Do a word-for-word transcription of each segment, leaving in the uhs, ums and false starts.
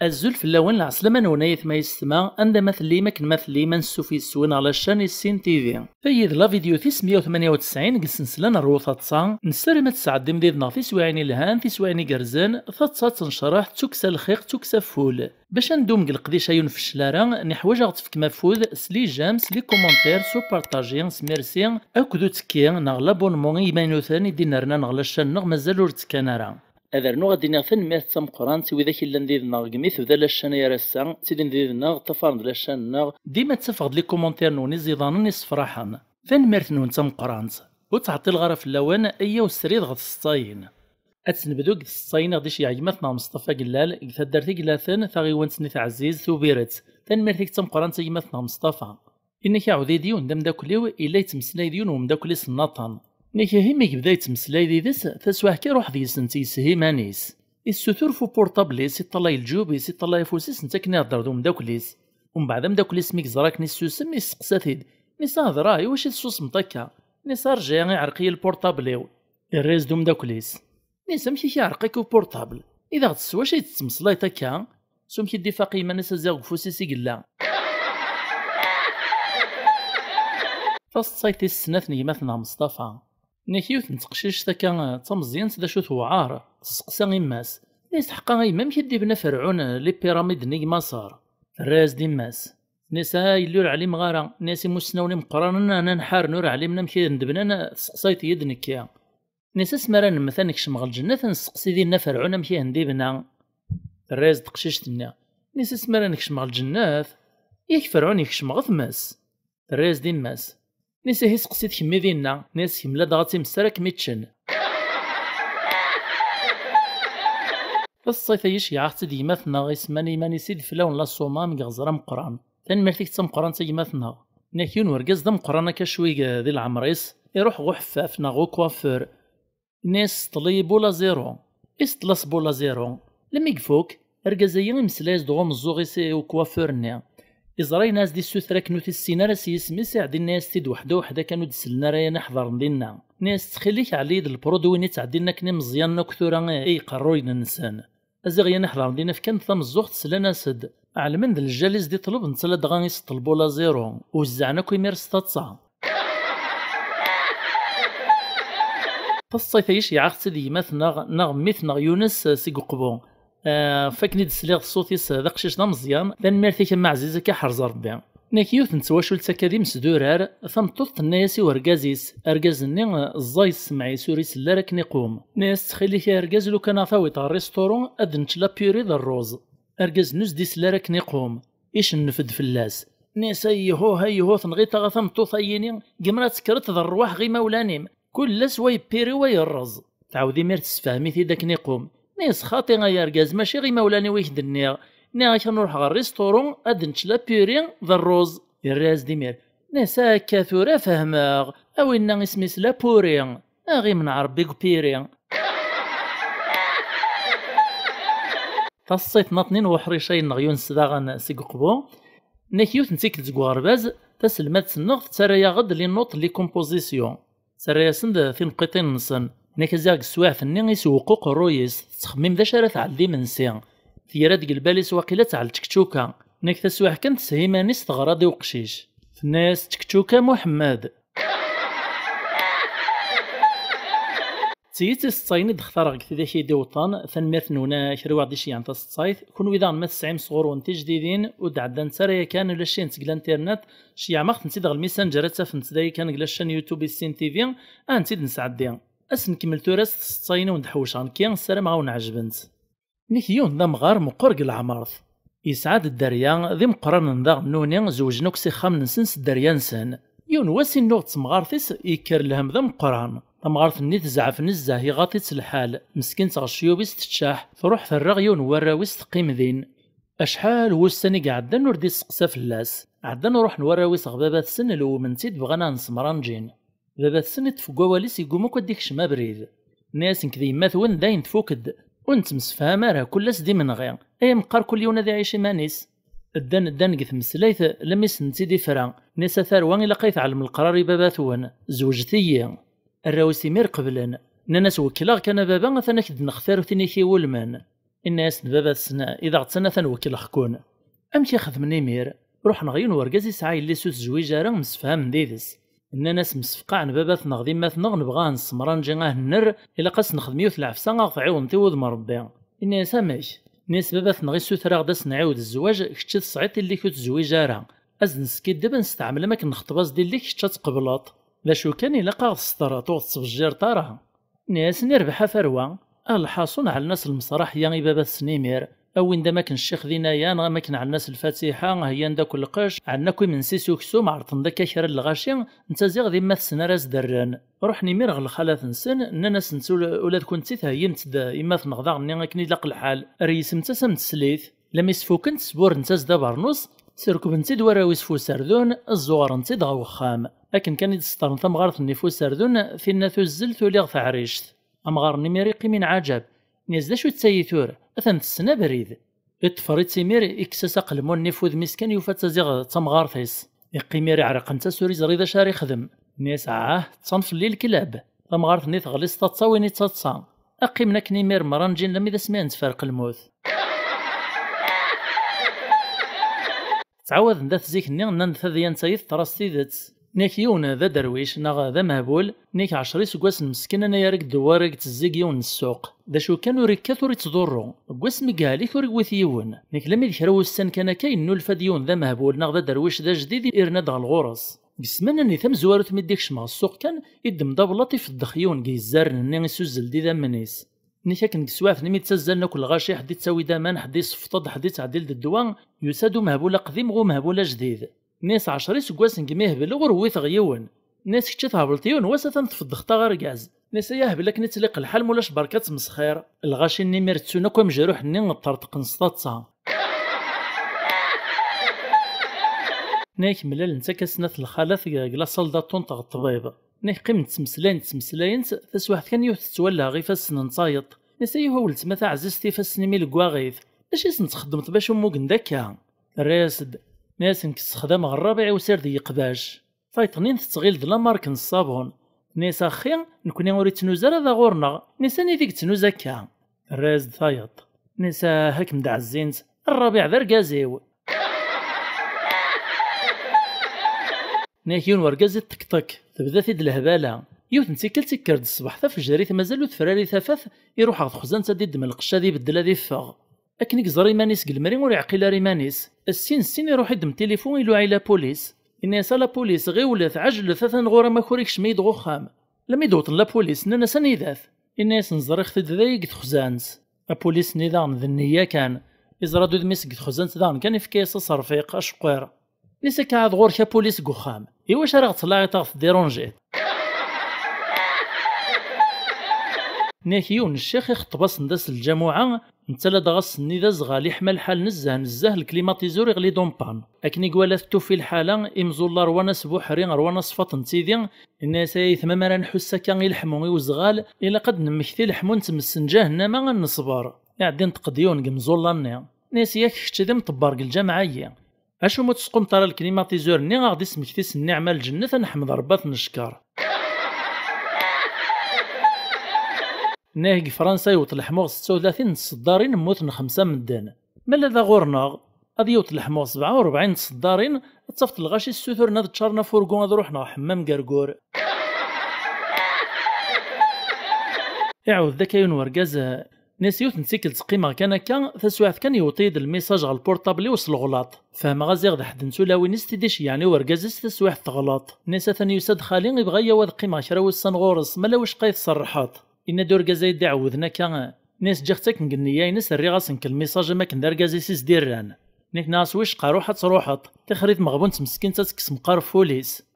Azul fell-awen, lɛeslama-nwen ay atma yessetma, anda ma tellim, akken ma tellim, ansuf yes-wen ɣer la chaîne Issin T V. Tayi d la vidéo tis meyya u tmanya u tesɛin deg ssensla n Rwu Taḍsa. Nessaram ad tesɛeddim did-neɣ tiswiɛin ilhan, tiswiɛin igerrzen, taḍsa ad tencreḥ, d tukksa lxiq, d tukksa ful. Bac ad ndum deg leqdic-a ur nfeccel ara, neḥwaǧ ad ɣ-tefkem afud s les j'aime, s les commentaires, s upartaji, s merci, akked uttekki neɣ l'abonnement i yimaynuten i d-innernan ɣer la chaîne-nneɣ mazal ur ttekkan ara. Ad rnuɣ ad d-iniɣ tanemmirt d tameqqrant i widak i llan did-neɣ deg mi tebda la chaîne ar ass-a, ttilin did-neɣ, ṭṭafaren-d la chaîne-nneɣ, dima ttafeɣ-d les commentaires-nwen iẓidanen issefraḥen. Tanemmirt-nwen d tameqqrant. Ur ttɛeṭṭileɣ ara fell-awen, iyyaw srid ɣer tseḍsayin. Ad tt-nebdu deg tseḍsayin i ɣ-d-iceyyeɛ gma-tneɣ Meṣṭafa Gellal, deg taddart Iglaten, taɣiwant n At Ɛziz, Tubiret. Tanemmirt-ik d tameqqrant a gma-tneɣ Meṣṭafa. Inna-k aɛudidiw n d ameddakel-iw, yella yettmeslay d yiwen umeddakel-is nnaṭen. Inna-k ihi mi yebda yettmeslay did-s, taswiɛt kan iruḥ deg-sent yessehi iman-is. Issutur f uportable-is, iṭṭalay leǧyub-is, iṭṭalay afus-is, netta akken ihedder d umeddakel-is. Umbeɛd ameddakel-is mi yeẓra akken issusem, yesteqsa-t-id. Inna-s a hedra, iwacu i tessusmeḍ akka? Inna-s arǧa, iɛreq-iyi lportable-iw. Irra-yas-d umeddakel-is. Inna-s amek i k-iɛreq akka uportable? I d aɣ-d s wacu i tettmeslayeḍ akka? S umek i d-ifaq i yiman-is aziɣ deg ufus-is i yella. Taseḍsayt tis snat n gma-tneɣ Meṣṭafa. Inna-k yiwet n teqcict akka d tameẓyant d acu tewɛer, testeqsa yemma-s. Inna-s tḥeqqa a yemma amek i d-ibna Ferɛun les pyramides-nni deg Maṣer? Terra-yas-d yemma-s. Inna-s a yelli ur ɛlimeɣ ara. Inna-s imussnawen imeqqranen anen ḥaren ur ɛlimen amek i d-bnan, testeqsayeḍ-iyi-d nekki. Inna-s asmi ara nemmet ad nekcem ɣer lǧennet ad nesteqsi dinna Ferɛun amek i hen-d-ibna. Terra-yas-d teqcict-nni. Inna-s asmi ara nekcem ɣer lǧennet, yak Ferɛun yekcem ɣer tmes. Terra-yas-d yemma-s. Inna-s ihi seqsi-t kemmi dinna. Inna-s kemm ladɣa d times ara kem-iččen. Taseḍsayt-agi ceyɛeɣ-tt-id gma-tneɣ isemman i yiman-is Ideflawen Laṣuma deg Iɣẓer Ameqqran. Tanemmirt-ik d tameqqrant a gma-tneɣ. Inna-k yiwen urgaz d ameqqran akka cwi di leɛmer-is, iruḥ ɣer uḥeffaf neɣ ɣer ukwafur. Inna-yas seṭṭel-iyi bula zéro. Iseṭṭel-as bula zéro. Lmi ifuk, argaz-agi imeslay-as-d ɣer umeẓẓuɣ-is i ukwafur-nni. Iẓra ayen as-d-issuter akken ur t-issin ara s yisem-is, iɛedda inna-yas-t-id weḥd uweḥd akken ur d-sellen ara yan iḥeḍren dinna. Inna-yas ttxil-k ɛelli-yi-d lpruduwin ittɛeddin akken imeẓyanen akk tura i iqerruyen-nsen. Aziɣ yan iḥeḍren dinna fkan-d tameẓẓuɣt slan-as-d. Ɛelmen d lejjal i s-d-iṭleb netta ladɣa iseṭṭel bula zéro. Wezzaɛen akk imir s taḍsa. Taseḍsayt-agi ceyɛeɣ-tt-id gma-tneɣ neɣ mmi-tneɣ Yunes seg Uqbu. Ah, f akken i d-sliɣ ṣṣut-is d aqcic d ameẓyan. Tanemmirt-ik a mmi ɛziz, akka ḥerz Rebbi. Inna-k yiwet n twacult akka d imesdurar, tameṭṭut tenna-yas i urgaz-is, argaz-nni ẓẓay ssmeɛ-is ur isell ara akken iqum. Tenna-yas ttxil-k a argaz lukan a tawiḍ ɣer risturu ad nečč la purée d rruz. Argaz-nni ur s-d-isell ara akken iqum. Icennef-d fell-as. Inna-yas ayhuh ayhuh tenɣiḍ-aɣ a tameṭṭut-ayini, gemra tekkreḍ d rrwaḥ ɣ imawlan-im. Kul ass wa yeppiri wa yerreẓ. Tɛawed imir tessefhem-it-id akken iqum. Inna-yas xaṭi ay argaz, mačči ɣ imawlan-iw i k-d-nniɣ. Nniɣ-ak ad nruḥ ɣer risturu ad nečč la purée d rruz. Yerra-yas-d imir. Inna-yas akka tura fehmeɣ. A winna isem-is la purée. Aɣ imneɛ Rebbi deg upiri. Taseḍsayt n Aṭnin n uḥric-a-nneɣ Yunes daɣen seg Uqbu. Inna-k yiwet n tikkelt deg uɣerbaz, taselmadt-nneɣ tettarra-yaɣ-d les notes, les compositions. Tettarra-yasen-d tineqqiṭin-nsen. Inna-k aziɣ deg teswiɛt-nni isewweq uqerruy-is, tettxemmim d acu ara tɛell d imensi. Tgerra deg lbal-is waqila ad tɛell čekčuka. Inna-k taswiɛt kan tesha iman-is teɣra-d i uqcic. Tenna-yas čekčuka Muḥemmed. D tidet iseḍsayen i d-xtareɣ deg tidak i d-iweṭṭen, tanemmirt-nwen a kra i ɣ-d-iceyyɛen taseḍsayt, kunwi daɣen ma tesɛim sɣur-wen tijdidin, ur d-ɛeddant ara yakan ulac-int deg l'internet, ceyyɛem-aɣ-tent-id ɣer lmisanǧer ad tafemt da yakan deg la chaîne YouTube Issin T V, ad tent-id-nesɛeddi. Ad s-nkemmel tura s tseḍsayin i wen-d-ḥewwceɣ nekki, ssarameɣ a wen-ɛejbent. Inna-k yiwen d amɣar meqqer deg leɛmert. Yesɛa-d dderya, d imeqqranen daɣen nuni, zewǧen akk s ixxamen-nsen s dderya-nsen. Yiwen wass innuɣ d temɣart-is, yekker lhemm d ameqqran. Tamɣart-nni tezɛef nezzeh, iɣaḍ-itt lḥal, meskint ɣer ccyub-is teččeḥ, truḥ terra ɣ yiwen n warraw-is teqqim din. Acḥal wussan i iɛeddan ur d-isteqsa fell-as. Ɛeddan ruḥen warraw-is ɣer baba-tsen, lewmen-tt-id, bɣan ad nsemranǧin. Baba-tsen iṭṭef deg wawal-is, yegguma akk ad d-ikcem abrid. Inna-yas nekk d yemma-twen dayen tfuk-d, ur nettemsefham ara, kul ass d imenɣi, ay ameqqar kul yiwen ad iɛic iman-is. Ddan ddan deg tmeslayt, lemmi s-tent-id-ifra, inna-yas a tarwa ilaq ay tɛellem leqrar i baba-twen, zewǧet-iyi. Arraw-is imir qeblen. Nnan-as: "Wekkleɣ kan a baba, atan ak-d-nextar tin i k-iwulmen." Inna-yasen baba-tsen: "I d aɣ-ttan atan wekkleɣ-ken." Amek i xedmen imir? Ruḥen ɣer yiwen urgaz yesɛa yelli-s ur tezwij ara, msefhamen d yid-s. Nnan-as: "Msefqaɛen baba-tneɣ d yemma-tneɣ, nebɣa ad nessemranǧi ahenner, ilaq ad s-nexdem yiwet lɛefsa a ɣ-tɛiwneḍ i wudem n Rebbi." Inna-yas: "Amek?" Inna-yas: "Baba-tneɣ issuter-aɣ-d ad s-nɛiwed zzwaǧ, kečč tesɛiḍ yelli-k ur tezwij ara. Ad s-neskiddeb, ad nesteɛmel am akken nexṭeb-as-d yelli-k, kečč ad tqebleḍ. D acu kan, ilaq a ɣ-testreḍ, ur ɣ-tettbejjireḍ ara." Inna-yasen: "Irbeḥ a tarwa." Ah, lḥaṣun ɛellen-as lmesraḥya i baba-tsen imir. Awin-d am akken ccix d inayan, am akken ɛellen-as lfatiḥa, heyyan-d akk lqecc, ɛellen akk imensi s uksum, ɛerḍen-d akka kra n lɣaci, netta ziɣ d yemma-tsen ara s-d-rren. Ruḥen imir ɣer lxalat-nsen, nnan-asent: "Ula, ula d kunti theyyimt-d yemma-tneɣ daɣen-nni akken ilaq lḥal, reysemt-as am teslit." Lami sfukent, sburrent-as-d abernus, srekbent-id warraw-is f userdun, zzuɣrent-id ɣer wexxam. Akken kan i d-sṭerren tamɣart-nni f userdun, tinna tuzzel tuli ɣer teɛrict. Amɣar-nni imir iqqim inɛaǧab. Inna-yas: "D acu d tayi tura? Atan tessen abrid." Iṭṭfer-itt imir, ikkes-as aqelmun-nni f wudem-is kan, yufa-tt ziɣ d tamɣart-is. Iqqim imir iɛreq-ntas, ur iẓri d acu ara ixdem. Inna-yas: "Ah, ṭṭsan fell-i leklab." Tamɣart-nni teɣli s taḍsa, win i d taḍsa. Qqimen akken imir mranǧin lammi d asmi n-tferq lmut. Ttɛawaden dat zik-nni, nnan-d tadyant-ayi teḍra s tidet. Nek yiwen d aderwic neɣ d amehbul, nek ɛecra iseggasen meskin, anagar i idewwar i ittezzig yiwen n ssuq. D acu kan, ur ikkat ur ittḍurru. Deg wasmi yehlik ur iwwit yiwen. Nek lammi d kra wussan kan akka, yennulfa-d yiwen d amehbul neɣ d aderwic d ajdid, irna-d ɣer ɣur-s. Deg ssmana-nni tamezwarut mi d-ikcem ɣer ssuq kan, iddem-d ablaṭ, ifeddex yiwen deg yizzaren-nni, isuzzel-d idammen-is. Nek akken deg teswiɛt-nni mi ttazzalen akk lɣaci, ḥedd ittawi-d aman, ḥedd iseffeḍ-d, ḥedd ittɛeddil-d ddwa, yusa-d umehbul aqdim ɣer umehbul ajdid. Nnan-as: "Ɛecra iseggasen deg mi hebleɣ ur wwiteɣ yiwen." Nnan-as: "Kečč tɛewwleḍ yiwen wass, atan tfeddexeḍ argaz." Nnan-as: "Ay ahbel, akken i ttliq lḥal, mulac berka ttmesxir." Lɣaci-nni imir ttun akk amejruḥ-nni, ṭṭerṭqen s taḍsa. Nek mlalent akka snat lxalat deg la salle d'attente ɣer ṭṭbib. Nek qqiment ttmeslayent, ttmeslayent, taswiɛt kan yiwet tettwalla ɣef ifassen n tayeḍ. Nnan-as: "Ayhuh a weltma taɛzizt, ifassen-im i leggaɣit. D acu i sen-txeddmeḍ bac ummugen d akka?" Terra-yas-d. Nnan-as: "Nekk ssexdameɣ rrabiɛ i usird n yeqbac." Tayeḍ-nni tettɣil d lamark n ṣṣabun. Nnan-as: "Axxi, nekni ur ittnuz ara da ɣur-neɣ." Nnan-as: "Anida i yettnuz akka?" Terra-yas-d tayeḍ. Nnan-as: "Ah, ad kem-d-ɛezzint, rrabiɛ d argaz-iw." Nnan-ak yiwen wergaz iṭṭekṭek, tebda-t-id lehbala. Yiwet n tikkelt ikker-d ṣṣbeḥ tafejrit, mazal ur tefrari tafat, iruḥ ɣer texzant ad iddem lqecc ad ibeddel ad iffeɣ. Akken i yeẓra iman-is deg lemri ur iɛqil ara iman-is. Ssin ssin iruḥ iddem tilifu iluɛa i lapulis. Inna-yas: "A lapulis, ɣiwlet, ɛejlet, atan ɣur-m akur ikcem-iyi-d ɣer uxxam." Lami d-wwḍen lapulis, nnan-as: "Anida-t?" Inna-yasen: "Ẓriɣ-t-id dayi deg texzant." Apulis-nni daɣen d nniya kan. Iẓra-d udem-is deg texzant daɣen kan, ifka-yas aserfiq aceqqir. Nnan-as: "Akka ɛad ɣur-k apulis deg uxxam, iwacu ara ɣ-tettlaɛiḍ, ɣ-tdirunjiḍ?" Nnan-ak yiwen n ccix ixeṭṭeb-asen-d ass n lǧamuɛa, netta ladɣa ass-nni d azɣal, iḥma lḥal nezzeh nezzeh, lklimatizur iɣli-d en panne. Akken i iwala tettuffi lḥala, imẓulla rwan asbuḥri, rwan asfaṭ n tidi, inna-yas: "Ay aytma, mi ara nḥuss akka i leḥmu i uzɣal, ilaq ad d-nemmekti leḥmu n tmes n ǧahennama ad neṣber." Iɛeddi inṭeq-d yiwen deg imẓulla-nni. Inna-yas: "Yak kečč d imṭebber deg lǧameɛ-agi. Acu ma ur tesqumeḍ ara lklimatizur-nni, a ɣ-d-ismekti s nniɛma n lǧennet, ad neḥmed Rebbi ad t-neckeṛ." Nnan-ak deg Fransa yewweḍ leḥmu ɣer setta u tlatin n tseddarin, mmuten xemsa medden. Ma la da ɣur-neɣ, ad yewweḍ leḥmu ɣer sebɛa u rebɛin n tseddarin, ad tafeḍ lɣaci ssuturen ad ččaren afurgu ad ruḥen ɣer ḥemmam gergur. Iɛawed-d akka yiwen wergaz, nnan-as: "Yiwet n tikkelt qqimeɣ kan akka, taswiɛt kan yewweḍ-iyi-d lmisaj ɣer lpurṭabl-iw s leɣlaṭ. Fehmeɣ-as ziɣ d ḥedd n tulawin-is i d-iceyyɛen i urgaz-is, taswiɛt teɣleḍ." Nnan-as: "Atan yusa-d xali, ibɣa-yi ad qqimeɣ kra wussan ɣur-s, ma la wicqa i tserrḥeḍ." Inna-d urgaz ay d-iɛewwden akka, nnan-as: "Ǧǧiɣ-tt akken deg nneyya-ines, rriɣ-as nekk lmisaj am akken d argaz-is i s-d-irran." Nnan-as: "Wicqa, ruḥ ad truḥeḍ, tixer i tmeɣbunt meskint ad tekkes meqqar f wul-is."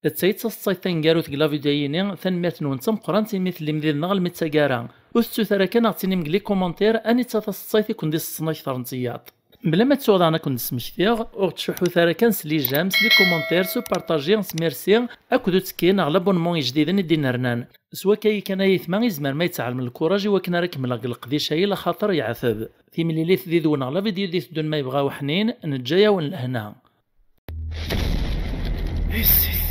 D tayi d taseḍsayt taneggarut deg la vidéo-yini, tanemmirt-nwen d tameqqrant imi tellim did-neɣ almi d taggara. Ur tettut ara kan ad ɣ-tinim deg les commentaires anita taseḍsayt i ken-d-iseḍsen akter n tiyaḍ. Mebla ma ttuɣ daɣen ad ken-d-smektiɣ, ur ɣ-ttcuḥḥut ara kan s les j'aime, s les commentaires, s upartaji, s merci, akked uttekki neɣ l'abonnement ijdiden i d-inernan. S wakka-yi kan ay aytma i tzemrem ad yi-tɛelmem lkuraj i wakken ara kemmleɣ deg leqdic-ayi laxaṭer yeɛteb. Timlilit did-wen ɣer la vidéo d-iteddun ma yebɣa uḥnin, neǧǧa-yawen lehna. This is